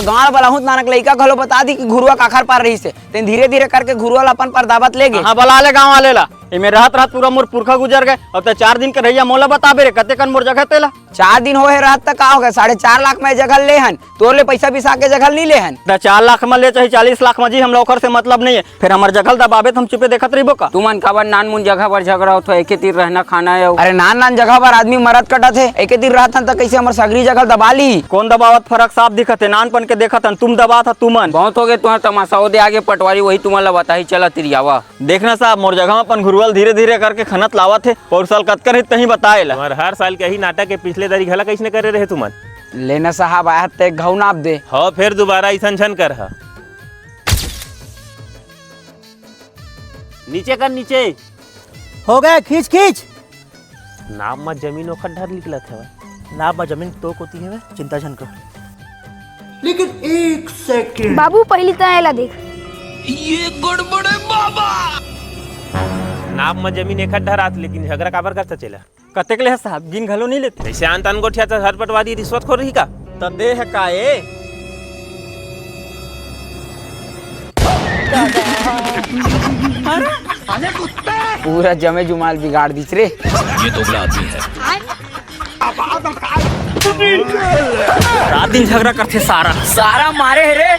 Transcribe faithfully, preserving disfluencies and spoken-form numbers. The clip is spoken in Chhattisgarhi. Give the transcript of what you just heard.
गांव बलाहूत नानक लइका घलो बता दी कि घुरुवा काखर पार रहिस हे। तेन धीरे धीरे करके घुरुवा ला अपन पार दाबत ले गे। हाँ, बला ले गांव वाले ला। एमे रहत रहत पूरा मोर पुरखा गुजर गए। अब ते चार दिन के रहइया मोला बताबे रे, कतेकन मोर जगह तेला। चार दिन होहे रहत त का होगे, साढ़े चार लाख में जगह ले हन, तोर ले पैसा बिसा के जगह नहीं ले हन। त चार लाख में ले चाहे चालीस लाख में जी, हमला ओखर से मतलब नहीं है। फिर हमर जगह दबाबे त हम चुपे देखत रहिबो का? तुमन काबर नानमुन जगह बर झगड़ा होत हो? एके तीर रहना खाना है। अरे नान नान जगह बर आदमी मरत कटत हे, एके तीर रहत हन त कैसे हमर सगरी जगह दबा ली? कौन दबावत, फर्क साफ दिखत हे, नानपन के देखत हन, तुम दबात ह तुमन। बहुत हो गए तुम्हारा तमाशा, ओदे आगे पटवारी वही तुमन ला बताही, चला तिरियावा। देखना साहब, मोर जगह में अपन घुरुवल धीरे धीरे करके खनत लावत हे। पौर साल कतकन रहित तहीं बताए ला। तुम्हार हर साल के यही नाटक के पिछले दारी घला कैसने करे रहे तुमन? लेना साहब, आया ते घाव नाप दे। हो, फिर दोबारा ऐसन झन कर हा। नीचे कर, नीचे। हो गए, खींच, खींच। नाप म जमीन ओखर डहर निकलत हवय। नाप म जमीन तो कोती हवय, चिंता झन कर। लेकिन एक सेकंड। बाबू, पहिली त एला देख। ये गड़बड़ है बाबा। नाप म जमीन एखर डहर आत, लेकिन झगड़ा काबर करत चेला? कतेक ले ह साहब, गिन घलो नहीं लेते। जैसे आन तान गोठिया त हर पटवारी रिश्वत खोर रही का? त दे है का ए? पूरा जमे जुमाल बिगाड़ दीस रे। ये दोगला आदमी है। रात दिन झगड़ा करथे सारा। सारा मारे है रे।